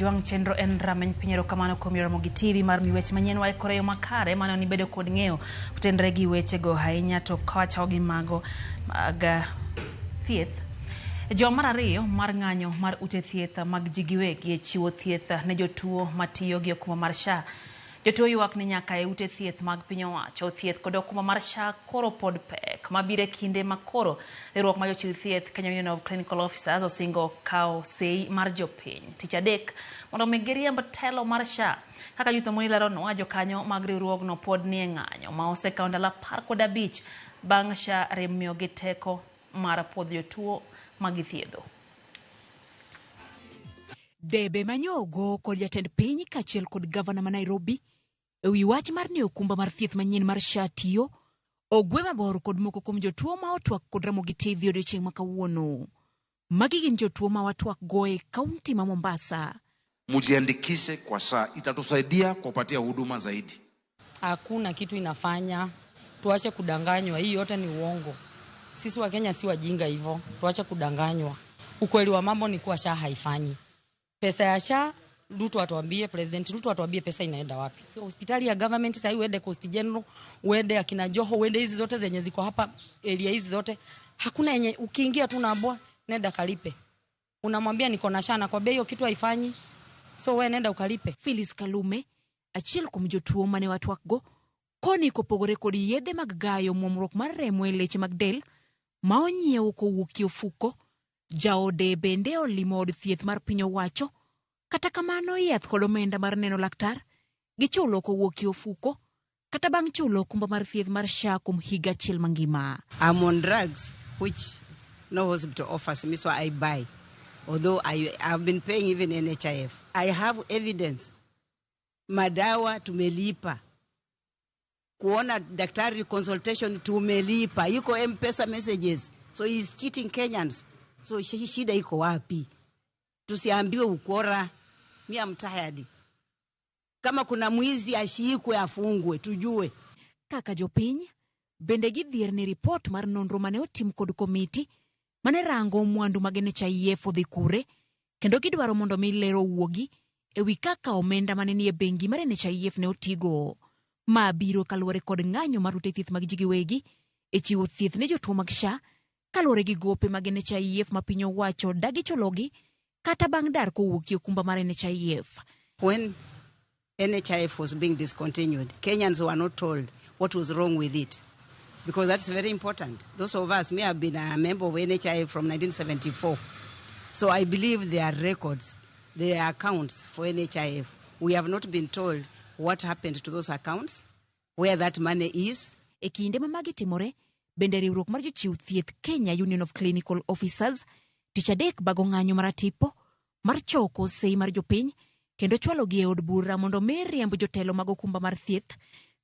Kajwang', chenro en rameny piny. Erokamano kuom Ramogi TV mar mi weche manyien waikore yo makare mane nibedo kod ng'eyo kotenore gi wechego ahinya to kawachako gi mago mag thieth. Juma mar ariyo mar ng'anyo mar ute thieth mag ji giwegi e chiwo thieth ne jotuo matiyo gi okumba mar SHA. Jotuo ywak ni nyaka e ute thieth mag piny owacho thieth kod okumba mar SHA koro pod pek mabiro e kinde ma koro riwruok mar jochiw thieth Kenya Union of Clinical Officers osingo kawo sei mar jopiny tich adek mondo mi giriemb telo mar SHA. Kaka Judith Omoni leronwa, jokanyo mag riwruogno pod nie ng'anyo ma osekawo ndalo 15 bang' SHA rem miyogi teko mar puodho jotuo ma githiedho. Debe manyogo kod jatend piny kaachiel kod gavana ma Nairobi e wi wach mar ni okumba mar thieth manyien mar SHA tiyo, ogwe mabor kod moko kuom jotuo ma otwak kod Ramogi TV odiochieng' ma kawuono. Magi gin jotuo ma watwak go e kaunti ma Mombasa. Mujiandikishe kwa SHA, itatusaidia kupatia huduma zaidi. Hakuna kitu inafanya, tuache kudanganywa. Hii yote ni uongo. Sisi wa Kenya si wajinga hivyo, tuache kudanganywa. Ukweli wa mambo ni kuwa SHA haifanyi. Pesa ya SHA Ruto atuambie, President Ruto atuambie pesa inaenda wapi. Sio hospitali ya government sasa, uende Coast General, uende akina Joho, uende hizi zote zenye ziko hapa area hizi zote, hakuna yenye ukiingia tu unaambiwa nenda kalipe. Unamwambia niko na SHA, nakwambia hiyo kitu haifanyi. So wewe nenda ukalipe. Phyllis Kalume, achiel kuom jotuo mane watwakgo, koni kopogore kod yedhe mag gayo muomruok mar remo e leche mag del ma onyiewo kowuok e ofuko, jaode bende olimo od thieth mar piny owacho. Kata kamano yath kod omenda mar neno laktar gichulo kowuok e ofuko kata bang' chulo okumba mar thieth mar SHA kuom higa achiel mangima. I'm on drugs which no hospital offers me, so I buy. Although I have been paying even NHIF. I have evidence. Madawa tumelipa. Kuona daktari consultation tumelipa. Iko M-Pesa messages. So he's cheating Kenyans. So shida iko wapi? Tusiambiwe ukora. Me, I'm tired. Kama kuna mwizi ashikwe afungwe, tujue. Kaka jopiny bende gidhier ni ripot mar nonro mane otim kod komiti mane rango mwandu mag NHIF odhi kure kendo gidwaro mondo mi ler owuogi e wi kaka omenda mane nie bengi mar NHIF ne otigo. Ma biro kaluwore kod ng'anyo mar ute thieth mag ji giwegi e chiwo thieth ne jotuo mag SHA kaluwore gi gope mag NHIF ma piny owacho dagi chulogi kata bang' dar kowuok e okumba mar NHIF. When NHIF was being discontinued, Kenyans were not told what was wrong with it, because that's very important. Those of us may have been a member of NHIF from 1974. So I believe there are records, there are accounts for NHIF. We have not been told what happened to those accounts, where that money is. E kinde ma magi timore, bende riwruok mar jochiw thieth Kenya Union of Clinical Officers tich adek bago ng'anyo maratipo mar choko sei mar jopiny kendo chwalogi e od bura mondo mi riemb jotelo mag okumba mar thieth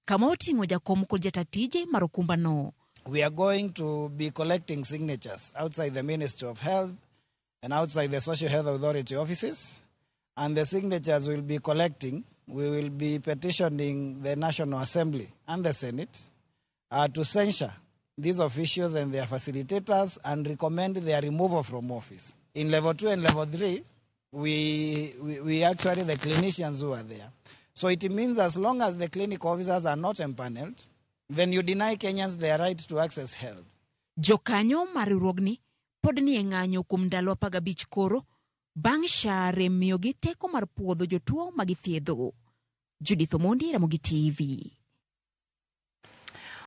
kama oting'o jakom kod jata tije mar okumbano. We are going to be collecting signatures outside the Ministry of Health and outside the Social Health Authority offices. And the signatures we'll be collecting, we will be petitioning the National Assembly and the Senate to censure these officials and their facilitators and recommend their removal from office. In level 2 and level 3, we actually, the clinicians who are there. So it means as long as the clinic officers are not empaneled, then you deny Kenyans their right to access health. Jokanyo mar riwruogni pod nie ng'anyo kuom ndalo 15 koro bang' SHA rem miyogi teko mar puodho jotuo ma githiedho. Judith Omondi, Ramogi TV.